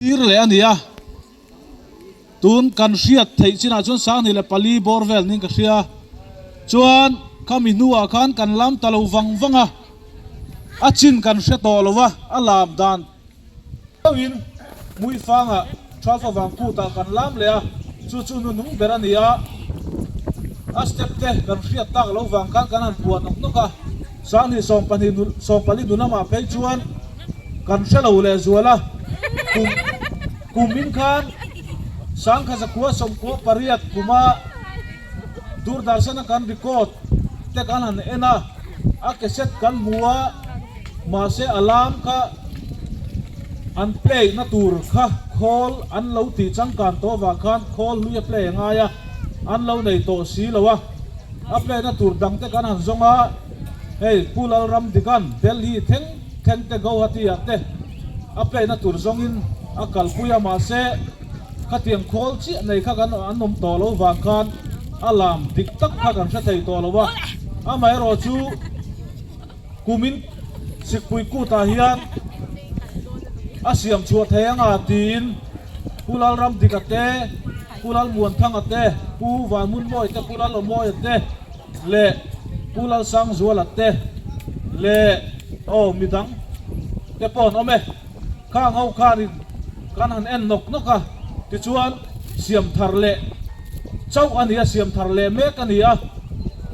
Tir leh a ni a, tun kan hriat theih chinah chuan 24 bawr vel niin ka hria. Chuan khami hnuah khan kan lam ta lo vang vang a, a chin kan hre tawh lo a, a lam dan deuhin Hmuifangah Twelve avang kutah kan lam leh a, chu chu hnuhnung ber a ni a, a step te kan hriat tak lo vang khan kan han puah nawk nawk a, 20 20 40 hnu lamah phei chuan kan hre lo leh zual a, kum kumin khan 1998 kuma Doordarshan-a kan record te kan han en a, a cassette kan hmu a, mahse a lam kha an play na tur kha khawl an lo tih changkan tawh avang khan khawl hlui a play a ngai a, an lo nei tawh si lo a, a play na tur dang te kan han zawng a, hei Pu Lalramdikan Delhi thleng thleng te Guwahati ah te a play na tur zawngin a kalpui a, mahse khatiang khawl chiah nei kha kan an awm tawh lo vang khan a lam dik tak kha kan hre thei tawh lo a, amaherawh chu kumin Sikpui kutah hian a siam chhuah thei anga tiin Pu Lalramdika te, Pu Lalmuanthanga te, Pu Vanhmunmawia te, Pu Lalawmawia te leh Pu Lalsangzuala te leh aw midang te pawh an awm e. Khang ho khanin kan han en nawk nawk a, tichuan siam thar leh chauh a ni a, siam thar leh mek a ni a,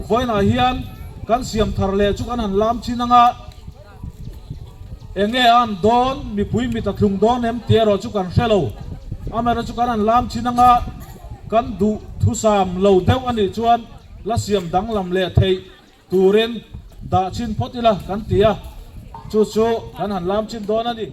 vawiinah hian kan siam thar leh chu kan han lam chin anga eng nge a an dawn, mipui mit a thlung dawn em tih erawh chu kan hre lo, amaherawhchu kan han lam chin anga kan duh thusam lo deuh a nih chuan la siam danglam leh theih Turin dah chhin phawt ila kan ti a, chu chu kan han lam chhin dawn a ni.